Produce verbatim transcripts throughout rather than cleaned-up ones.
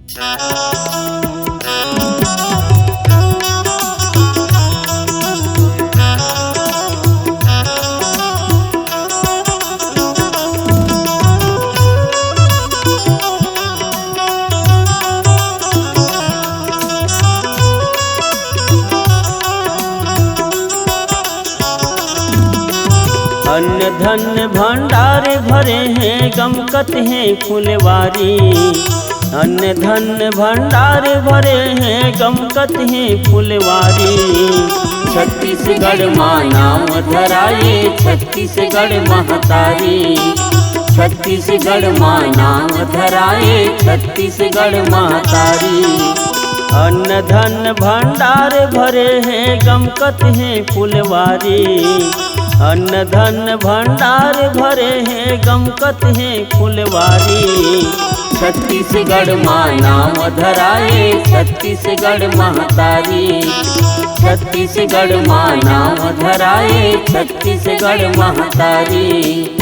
अन्न धन भंडार भरे हैं, गमकत हैं फुलवारी। अन्न धन भंडार भरे हैं, गमकत हैं फुलवारी। छत्तीसगढ़ मा नाव धराए, छत्तीसगढ़ महतारी। छत्तीसगढ़ मा नाव धराए, छत्तीसगढ़ महतारी। अन्न धन भंडार भरे हैं, गमकत हैं फुलवारी। अन्न धन भंडार भरे हैं, गमकत हैं फुलवारी। छत्तीसगढ़ मा नाव धराए, छत्तीसगढ़ महतारी। छत्तीसगढ़ मा नाव धराए, छत्तीसगढ़ महतारी।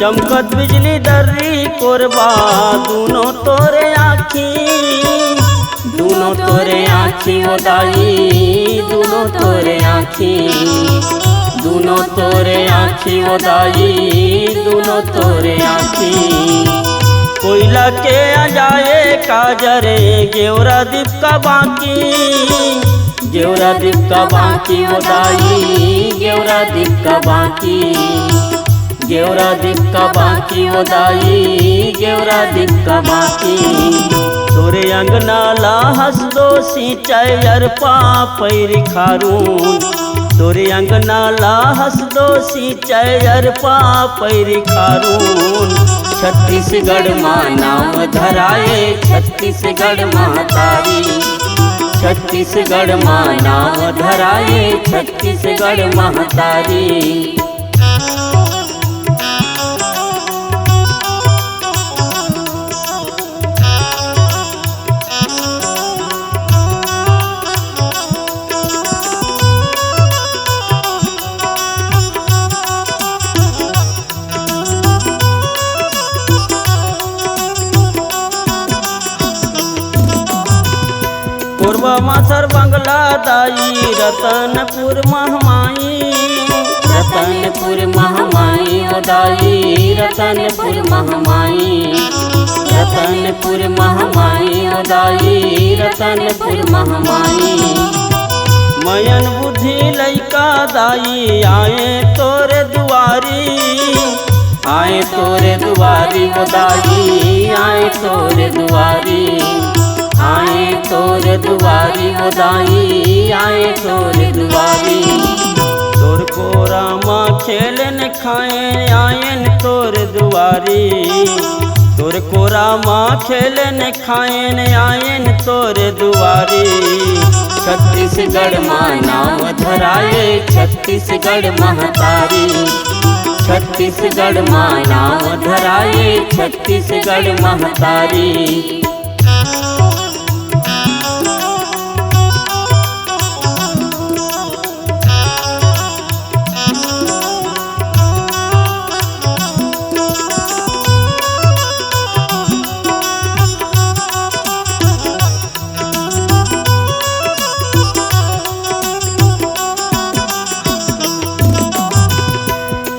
चमकत बिजली दर्री कोरबा, दूनो तोरे आँखी। दूनो तोरे आँखी ओ दाई, दूनो तोरे आँखी। दूनो तोरे आँखी ओ दाई, दूनो तोरे आँखी। कोयला के अजाए काजरे, गेवरा दीप का बाँकी। गेवरा दीप का बाँकी ओ दाई, गेवरा दीप का बाँकी। गेवरा दीप का बाँकी ओ दाई, गेवरा दीप का बाँकी। तोरे अंगना ला हँस दो सिंचाई अरपा पैरी खारून। तोरे अंगना ला हँस दो सिंचाई अरपा पैरी खारून। छत्तीसगढ़ मा नाव धराए, छत्तीसगढ़ महतारी। छत्तीसगढ़ मा नाव धराए, छत्तीसगढ़ महतारी। कोरबा मासर बंगला दाई, रतनपुर महमाई। रतनपुर महमाई ओ दाई, रतनपुर महमाई। रतनपुर महमाई ओ दाई, रतनपुर महमाई। मयन बुद्धि लइका दाई, आए तोरे दुआरी। आए तोरे दुआरी ओ दाई, आए तोरे दुआरी। आए तोरे दुआरी ओ दाई, आए तोरे दुआरी। तोर कोरा मा खेलेन खाएन आएन तोर दुआरी। तोर कोरा मा खेलेन खाएन आएन तोर दुआरी। छत्तीसगढ़ मा नाव धराए, छत्तीसगढ़ महतारी। छत्तीसगढ़ मा नाव धराए, छत्तीसगढ़ महतारी।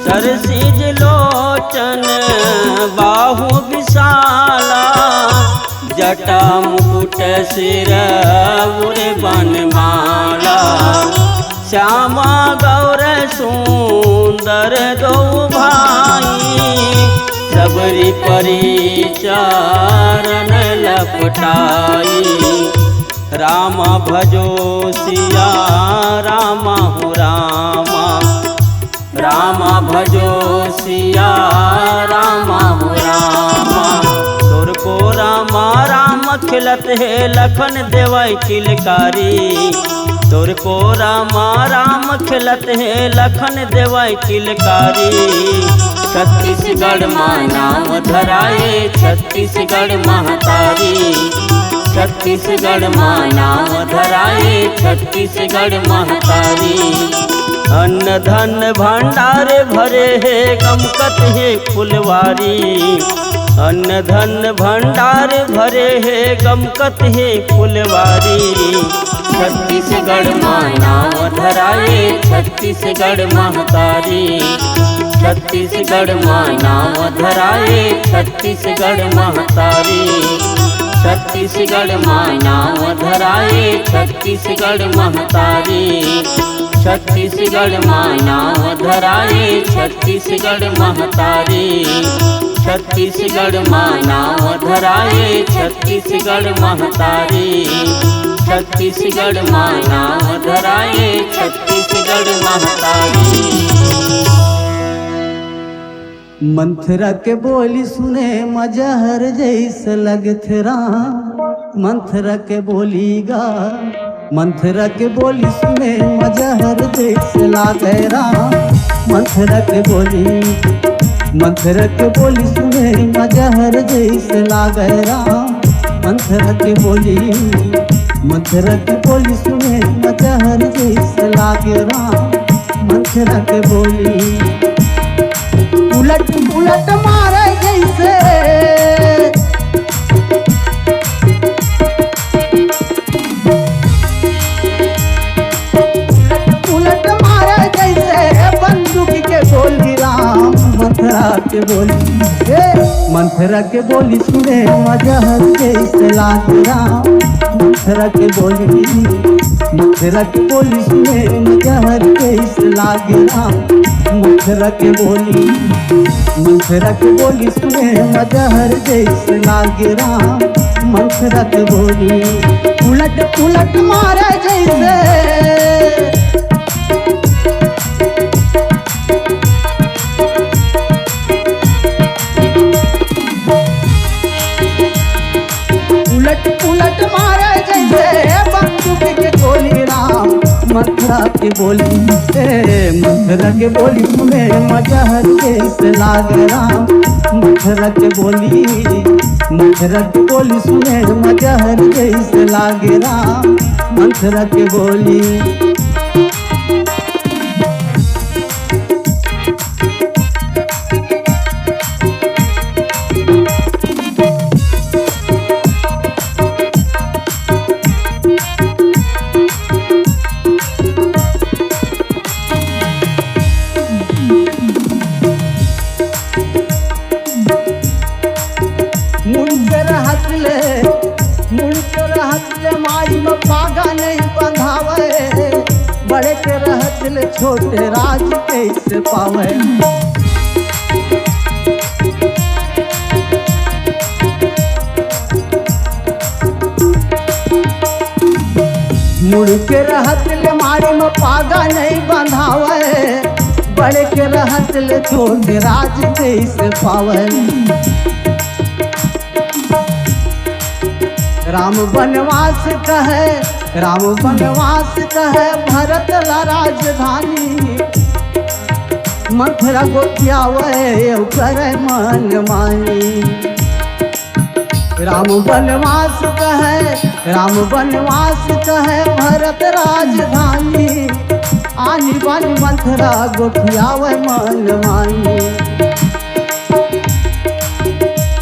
सरसिज लोचन बाहु विशाला, जटा मुकुट सिर उर बनमाला। श्यामा गौर सुंदर दो भाई, सबरी परी चरण लपटाई। राम भजो सिया राम हो राम। राम भजो सिया राम हो राम। तोर कोरा मा राम खेलत हे, लखन देवै किलकारी। तोर कोरा मा राम खेलत हे, लखन देवय किलकारी। छत्तीसगढ़ मा नाम धराए, छत्तीसगढ़ महतारी। छत्तीसगढ़ मा नाम धराए, छत्तीसगढ़ महतारी। अन्न धन भंडार भरे हे, गमकत हे फुलवारी। अन्न धन भंडार भरे हे, गमकत हे फुलवारी। छत्तीसगढ़ मा नाम धराए, छत्तीसगढ़ महतारी। छत्तीसगढ़ मा नाम धराए, छत्तीसगढ़ महतारी। छत्तीसगढ़ मा नाम धराए, छत्तीसगढ़ महतारी। छत्तीसगढ़ मा नाम धराए, छत्तीसगढ़ महतारी। छत्तीसगढ़ मा नाम धराए, छत्तीसगढ़ महतारी। छत्तीसगढ़ मा नाम धराए, छत्तीसगढ़ महतारी। मंथरा के बोली सुने म जहर जइसे लगथे राम। मंथरा के बोली गा, मंथरा के बोली सुने म जहर जइसे लागे राम। मंथरा के बोली, मंथरा के बोली सुने म जहर जइसे लागे राम। मंथरा के बोली, मंथरा के बोली सुने म जहर जइसे लागे राम। मंथरा के बोली उलट पुलट मारे जइसे, उलट पुलट मारे जइसे बंदूक के गोली राम। मंथरा के बोली, ए, मंथरा के बोली सुने म जहर जइसे लागे राम। मंथरा के बोली, मंथरा के बोली सुने म जहर जइसे लागे राम। मंथरा के बोली, मंथरा के बोली सुने म जहर जइसे लागे राम। मंथरा के बोली उलट पुलट मारे जइसे, उलट पुलट मारे जइसे बंदूक के गोली राम। मंथरा के बोली, ए, मंथरा के बोली सुने म जहर जइसे लागे राम। मंथरा के बोली, मंथरा के बोली सुने म जहर जइसे लागे राम। मंथरा के बोली मुंड के रहत ले, मुंड के रहत ले माई म पागा नहीं बंधावे, बड़े के रहत ले छोटे राज कइसे पावे। मुड़ के रहत ले मारे म पागा नहीं बंधावे, बड़े के रहत ले छोटे राज कइसे पावे। राम बनवास कहे, राम बनवास कहे भरत ला राजधानी। मंथरा गोठियावे ओकर मन मानी। राम बनवास कहे, राम बनवास कहे भरत राजधानी। आनी बानी मंथरा गोठियावे मन मानी।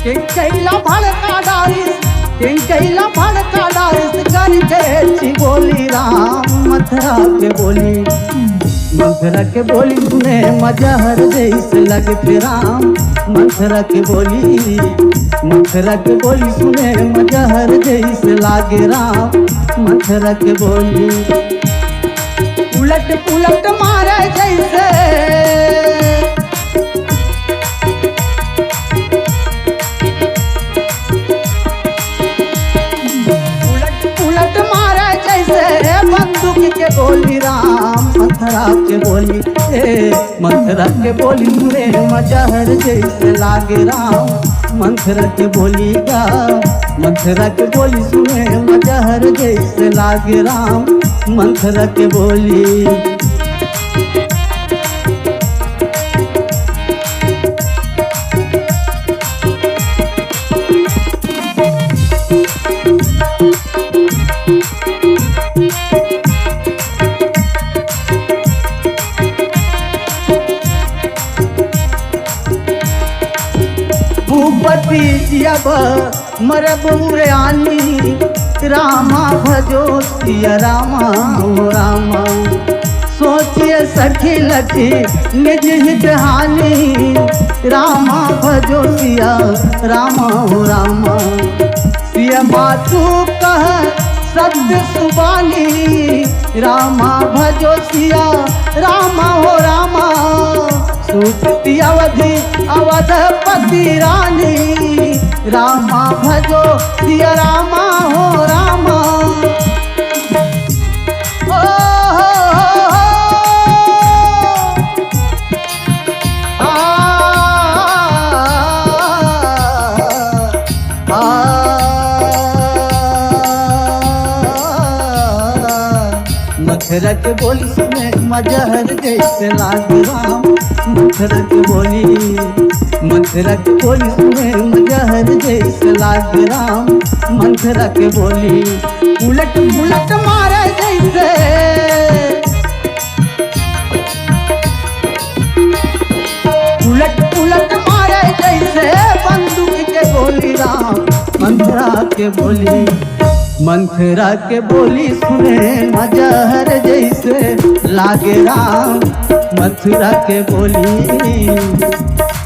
के कैला भड़का डारिस, के कैला भड़का डारिस, करके ची बोली राम। मंथरा के बोली, मंथरा के बोली सुने म जहर जइसे लगथे राम। मंथरा के बोली, मंथरा के बोली सुने म जहर जइसे लागे राम। मंथरा के बोली उलट पुलट मारे जइसे, उलट पुलट मारे जइसे बंदूक के गोली राम। मंथरा के बोली, ए, मंथरा के बोली सुने म जहर जइसे लागे राम। मंथरा के बोली गा, मंथरा के बोली सुने म जहर जइसे लागे राम। मंथरा के बोली। भूपति जियब मरब उरयानी, रामा भजो सिया रामा हो रामा। सोचिए सखी लखी निज हित हानि, रामा भजो सिया रामा हो रामा। सिया मातु कह सत्य सुबानी, रामा भजो सिया रामा हो रामा। सुरती अवधि अवधपति रानी, रामा भजो सिया रामा हो रामा। ओ हो हो हो। आ, आ, मथुरा के बोली सुने म जहर जइसे लागे राम। मथुरा के बोली, मथुरा के बोली सुने म जहर जइसे लागे राम। मथुरा के बोली उलट उलट मारे जइसे, उलट उलट मारे जइसे बंदूक के गोली राम। मंथरा के बोली, मंथरा के बोली सुने म जहर जइसे लागे राम। मंथरा के बोली,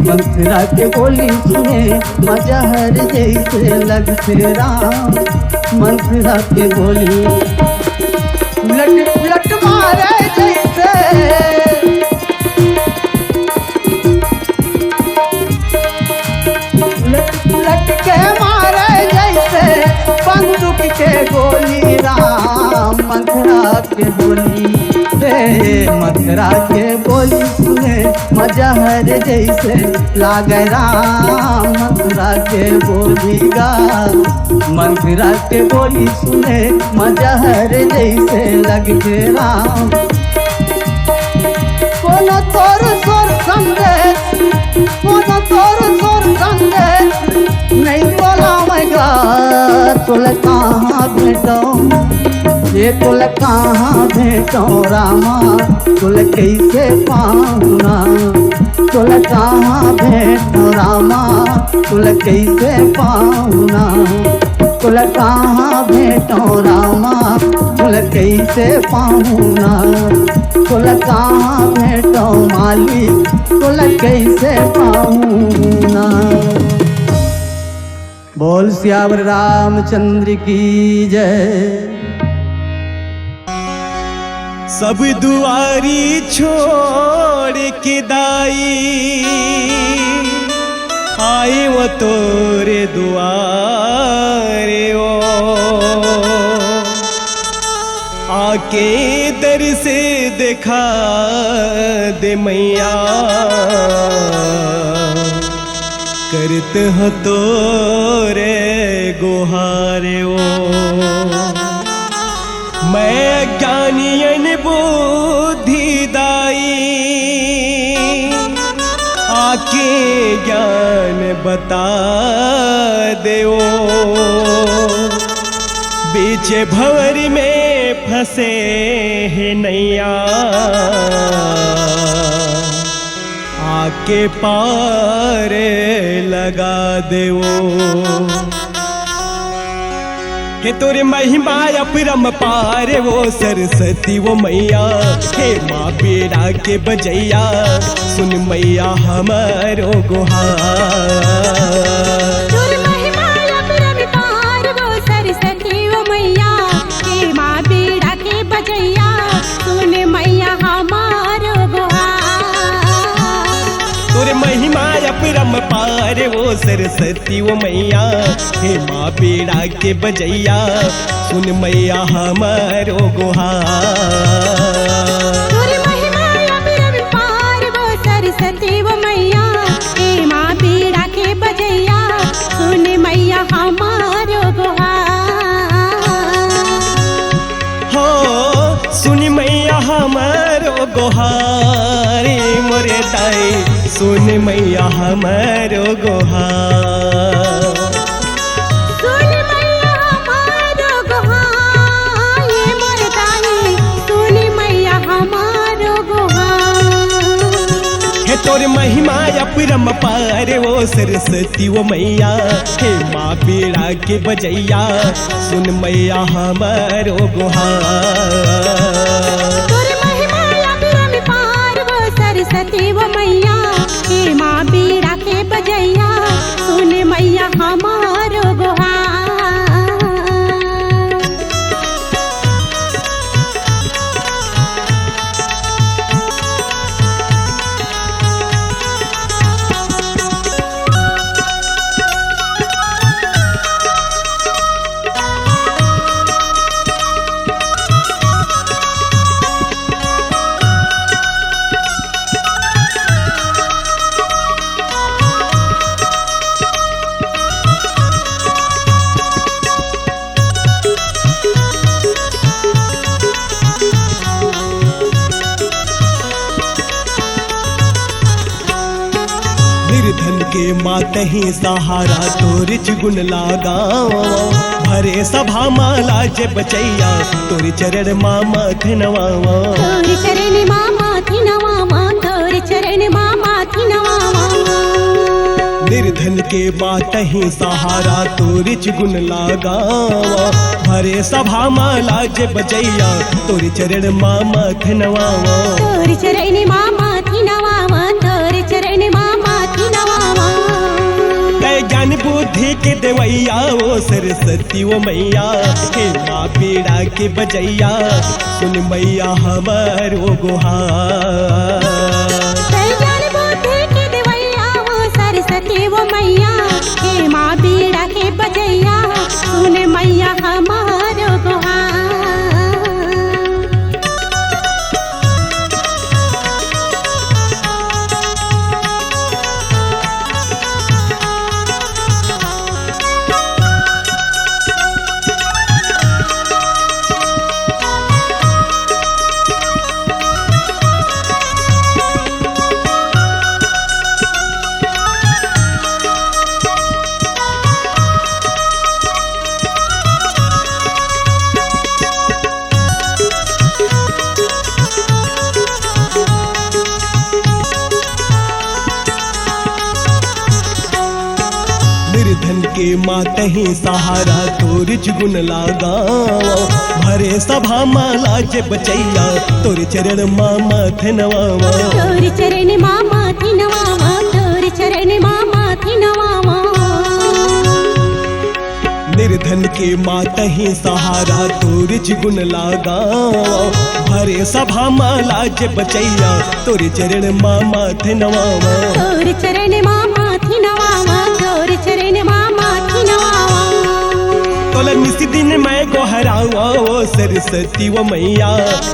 मंथरा के बोली सुने म जहर जइसे लगथे राम। मंथरा के बोली उलट उलट मारे जइसे, उलट उलट के मारे जइसे बंदूक के गोली राम। मंथरा के बोली, हे मंथरा के बोली सुने म जहर जइसे लागे राम। मंथरा के बोली गा, मंथरा के बोली सुने म जहर जइसे लगथे राम। कोनो तोर सोर संदेश, कोनो तोर सोर संदेश नइ बोलावय गा। तोला कहाँ भेटौं, ए तोला कहाँ भेटौं रामा, तोला कइसे पाहूँ ना। तोला कहाँ भेटौं रामा, तोला कइसे पाहूँ ना। तोला कहाँ भेटौं रामा, तोला कइसे पाहूँ ना। तोला कहाँ भेटौं मालिक, तोला कइसे पाहूँ ना। बोल सियावर रामचंद्र की जय। सब दुआरी छोड़ के दाई, आए वो तोरे दुआरे ओ। आके दर से देखा दे मैया, करत हो तोरे गुहारे ओ। मैं ज्ञानियन बुद्धि दाई, आके ज्ञान बता देओ। बीच भंवर में फंसे हे नैया, आके पार लगा देओ। हे तोरे महिमा अपरंपार वो सरस्वती वो मैया, हे माँ बीड़ा के बजैया, सुन मैया हमरो गुहार। तोर महिमा अपरंपार वो सरस्वती वो मैया, हे माँ बीड़ा के बजैया, सुन मैया हमारो गुहार। तोर महिमा अपरंपार वो सरस्वती वो मैया, हे माँ बीड़ा के बजैया, सुन मैया हमरो गुहार। तोर महिमा अपरंपार वो सुन मैया हमरो गोहार, ए मोरे दाई, सुन मैया हमरो गोहार। सुन मैया हमरो गोहार, ए मोरे दाई, सुन मैया हमरो गोहार। हे तोर महिमा अपरंपार ओ सरस्वती ओ मैया, हे माँ बीड़ा के बजैया, सुन मैया हमरो गोहार। तोर महिमा अपरंपार ओ सरस्वती ओ मैया, हे माँ बीड़ा के बजैया, सुन मैया हमरो गोहार। निर्धन के माँ तहीं सहारा, तोरिच गुण लागावा। भरे सभा मा लाजे बचैया, तोरे चरण मा माथ नवावा। तोरे चरण मा माथ नवावा, तोरे चरण मा माथ नवावा। निर्धन के माँ तहीं सहारा, तोरिच गुण लागावा। भरे सभा मा लाजे बचैया, तोरे चरण मा माथ नवावा। तोरे चरण मा माथ नवावा, तोरे चरण मा माथ नवावा। तैं ज्ञान बुद्धि के देवैया ओ सरस्वती ओ मैया, हे माँ बीड़ा के बजैया, सुन मैया हमरो गोहार। तैं ज्ञान बुद्धि के देवैया ओ सरस्वती ओ मैया, हे माँ बीड़ा के बजैया, सुन मैया हमरो गोहार। निर्धन के माँ तहीं सहारा, तोरिच गुण लागावा। भरे सभा मा लाजे बचैया, तोरे चरण मा माथ नवावा। तोरे चरण मा माथ नवावा, तोरे चरण मा माथ नवावा। निर्धन के माँ तहीं सहारा, तोरिच गुण लागावा। भरे सभा मा लाजे बचैया, तोरे चरण मा माथ नवावा। तोरे चरण मा माथ नवावा, तोरे चरण मा माथ नवावा। तोला निस दिन मैं गोहरावा ओ सरस्वती ओ मैया,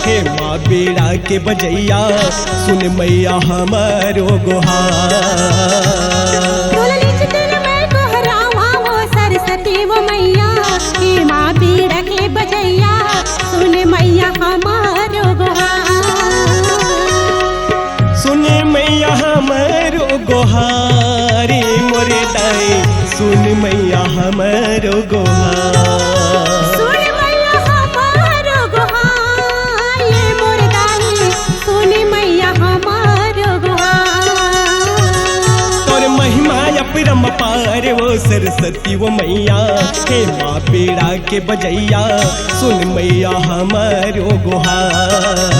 हे माँ बीड़ा के बजैया, सुन मैया हमरो गोहार। तोला निस दिन मैं गोहरावा ओ सरस्वती ओ मैया, हे माँ बीड़ा के बजैया, सुन मैया हमरो गोहार। सुन मैया हमरो गोहार, ए मोरे दाई, सुन मैया हमरो गोहार। सुन मैया हमरो गोहार, ए मोरे दाई, सुन मैया हमरो गोहार। तोर महिमा अपरंपार ओ सरस्वती ओ मैया, हे माँ बीड़ा के बजैया, सुन मैया हमरो गोहार।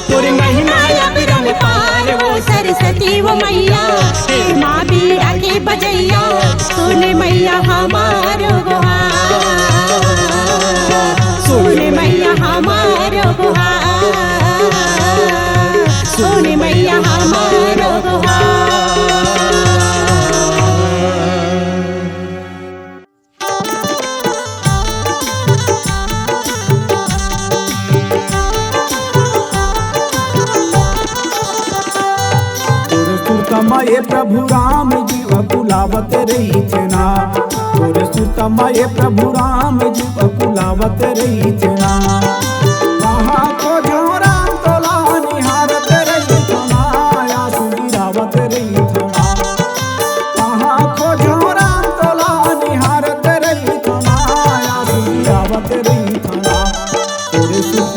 तोर महिमा अपरंपार ओ सरस्वती ओ मैया, हे माँ बीड़ा के बजैया, सुन मैया हमरो गोहार। सुन मैया हमरो गोहार, सुन मैया हमरो गोहार। तोर सुरता म ए प्रभु राम जी अकुलावत रहिथे ना। तोर सुरता म ए प्रभु राम जी अकुलावत रहिथे ना। कहाँ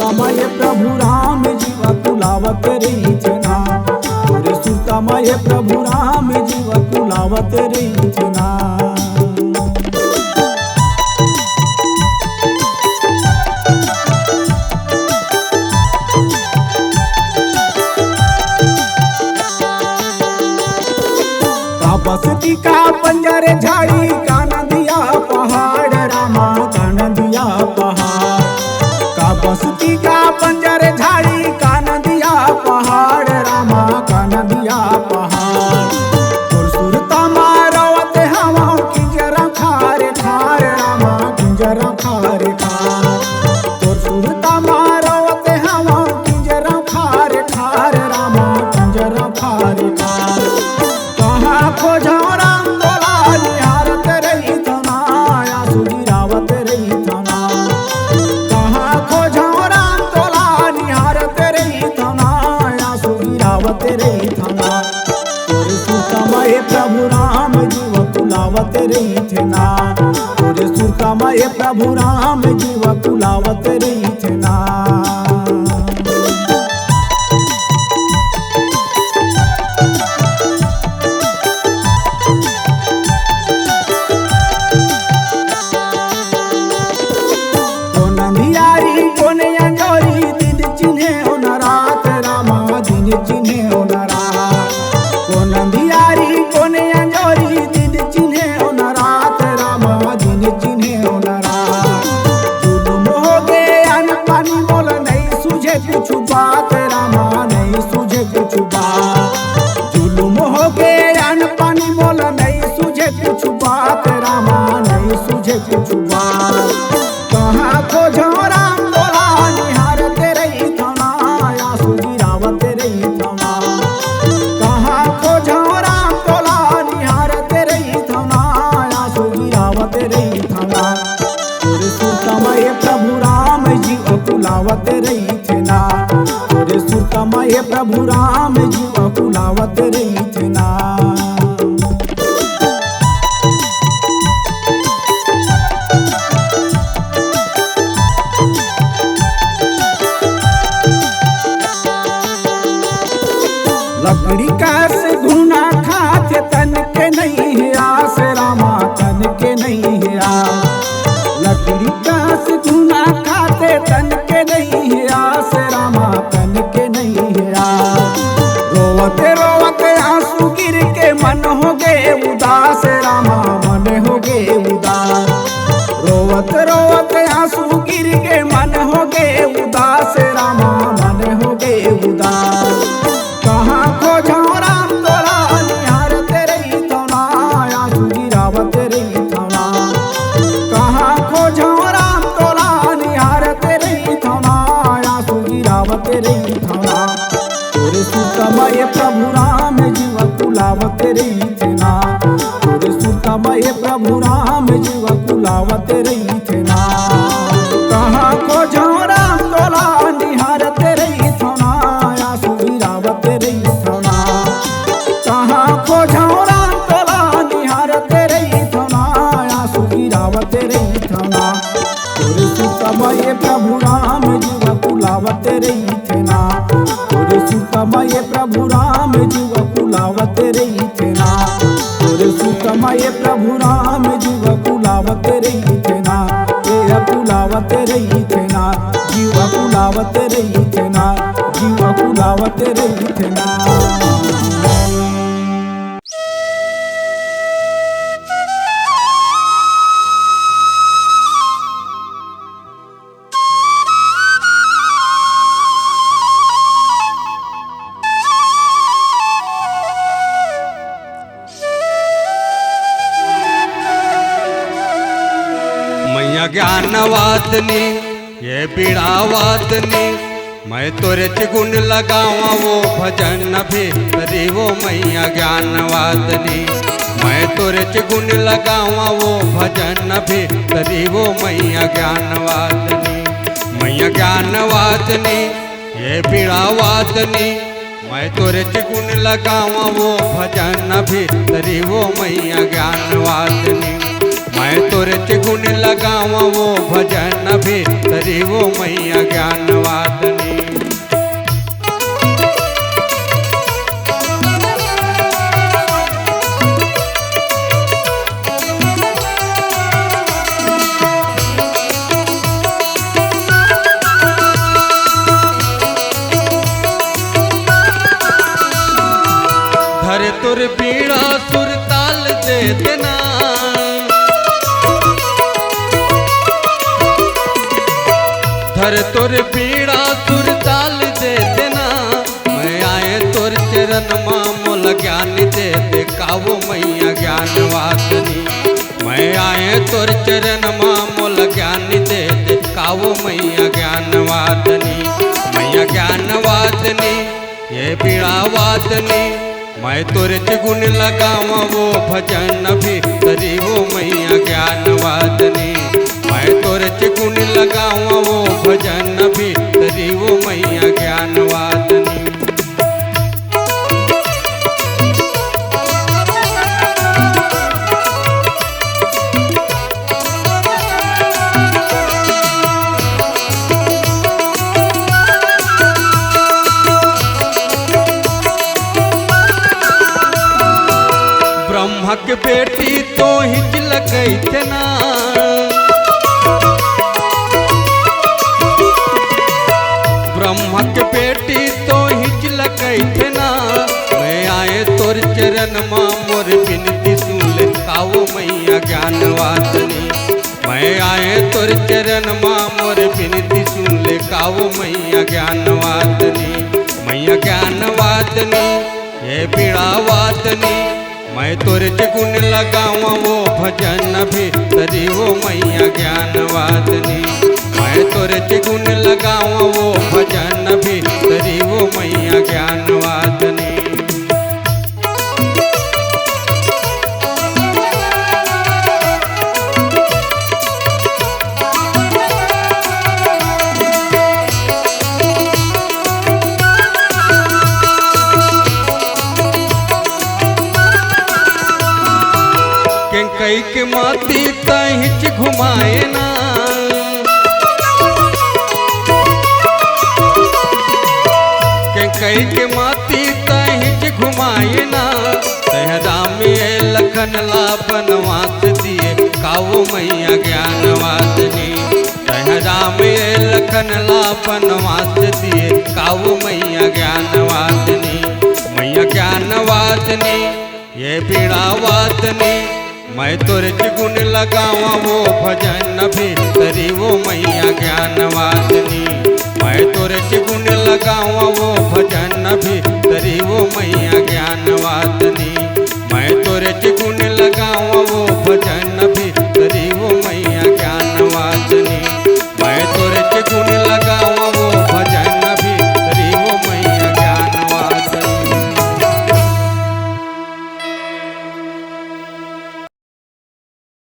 समय प्रभु राम जीवा कुलावत रहिथे ना, तोरे सुरता मय प्रभु राम जीवा कुलावत रहिथे ना। का बस्ती का बंजर झाड़ी, का नदिया पहाड़ रामा, का नदिया पहाड़। का बस्ती का बंजर झाड़ी, का नदिया पहाड़ रामा, का नदिया पहाड़। तोर सुरता मा रोवत हवं किंजरा खार खार रामा, किंजरा खार खार। तोर सुरता मा रोवत हवं किंजरा खार खार रामा, किंजरा खार खार। कहाँ खोजौं राम तोला निहारत रहिथौं ना, आंसू गिरावत रहिथौं ना। कहाँ खोजौं राम तोला निहारत रहिथौं ना, आंसू गिरावत रहिथौं ना। तोरे सुरता मय प्रभु राम जीवा कुलावत रहिथे ना, तोरे सुरता मय प्रभु राम जीवा कुलावत रहिथे ना। कोन अंधियारी, कोन अंजोरी, दिन चिन्हे ओ न रात रामा, दिन चिन्हे ओ न रात। कोन अंधियारी, कोन अंजोरी, दिन चिन्हे ओ न रात रामा, दिन चिन्हे ओ न रात। जुलुम होगे अन्न पानी मोला, नइ सूझे कुछु बात रामा, नइ सूझे कुछु बात। जुलुम होगे अन्न पानी मोला, नइ सूझे कुछु बात रामा, नइ सूझे कुछु बात। कहाँ खोजौं राम तोला निहारत रहिथौं ना, आंसू गिरावत रहिथौं ना। कहाँ खोजौं राम तोला निहारत रहिथौं ना, आंसू गिरावत रहिथौं ना। तोरे सुरता मय प्रभु राम जीवा कुलावत रहिथे ना, तोरे सुरता मय प्रभु राम जीवा कुलावत रहिथे ना। लकड़ी कस घुना खाथे, तन के नइ हे आस रामा, तन के नइ हे आस। लकड़ी कस घुना खाथे, तन के नइ हे आस रामा, तन के नइ हे आस। रोवत रोवत आंसू गिर के मन होगे उदास रामा, मन होगे उदास। रोवत रोवत आंसू गिर के मन होगे उदास रामा, मन होगे उदास। कहाँ खोजौं राम तोला निहारत रहिथौं ना, आंसू गिरावत रहिथौं ना। कहाँ खोजौं राम तोला निहारत रहिथौं ना, आंसू गिरावत रहिथौं ना। तोरे सुरता मय प्रभु राम जीवा कुलावत रहिथे ना, तोरे सुरता मय प्रभु राम जीवा कुलावत रहिथे ना। कहाँ खोजौं राम तोला निहारत रहिथौं ना, आंसू गिरावत रहिथौं ना। कहाँ खोजौं राम तोला निहारत रहिथौं ना, आंसू गिरावत रहिथौं ना। तोरे सुरता मय प्रभु राम जीवा कुलावत रहिथे ना, तोरे सुरता मय प्रभु राम जीवा कुलावत रहिथे ना, तोरे सुरता मय प्रभु राम जीवा कुलावत रहिथे ना, ए कुलावत रहिथे ना, जीवा कुलावत रहिथे ना, जीवा कुलावत रहिथे ना। मैया ज्ञानवातनी, ये पीड़ावातनी, मैं तोरेच गुण लगावा वो भजन भीतरी वो मैया ज्ञानवातनी। मैं तोरेच गुण लगावा वो भजन भीतरी वो मैया ज्ञानवातनी। मैया ज्ञानवातनी, ये पीड़ावातनी। मैं तोरेच गुण लगावा वो भजन भीतरी वो मैया ज्ञानवातनी। मैं तोरेच गुन लगावँ वो भजन भीतरी वो मैया ज्ञानवादनी। धरे तोर बीड़ा सुरताल दे देना। धरे तोर बीड़ा सुरताल दे देना। मैं आए तोर चरण मा मोला ज्ञान दे दे कावो मैया ज्ञानवादनी। मैं आए तोर चरण मा मोला ज्ञान दे दे कावो मैया ज्ञानवादनी। मैया ज्ञानवादनी, ये बीड़ावादनी। मैं तोरेच गुन लगावँ वो भजन भीतरी वो मैया ज्ञानवादनी। मैं तोरेच गुन लगावँ वो भजन भीतरी वो मैया ज्ञानवादनी। ब्रह्मा के बेटी तोहिच ला कहिथे ना। ब्रह्मा के बेटी तोहिच ला कहिथे ना। मैं आए तोर चरण मा मोर बिनती सुन ले कावो मैया ज्ञानवादनी। मैं आए तोर चरण मा मोर बिनती सुन ले कावो मैया ज्ञानवादनी। मैया ज्ञानवादनी, ये बीड़ावादनी। मैं तोरेच गुन लगावँ वो भजन भीतरी वो मैया ज्ञानवादनी। मैं तोरेच गुन लगावँ वो भजन भीतरी वो मैया ज्ञानवादनी। केंकई के माती तहिच घुमाए ना। केंकई के माती तहिच घुमाए ना। तैं राम ए लखन ला बनवास दिए कावो मैया ज्ञानवादनी। तैं राम ए लखन ला बनवास दिए कावो मैया ज्ञानवादनी। मैया ज्ञानवादनी, ये बीड़ावादनी। मैं तोरेच गुन लगावँ वो भजन भीतरी वो मैया ज्ञानवादनी। मैं तोरेच गुन लगावँ वो भजन भीतरी वो मैया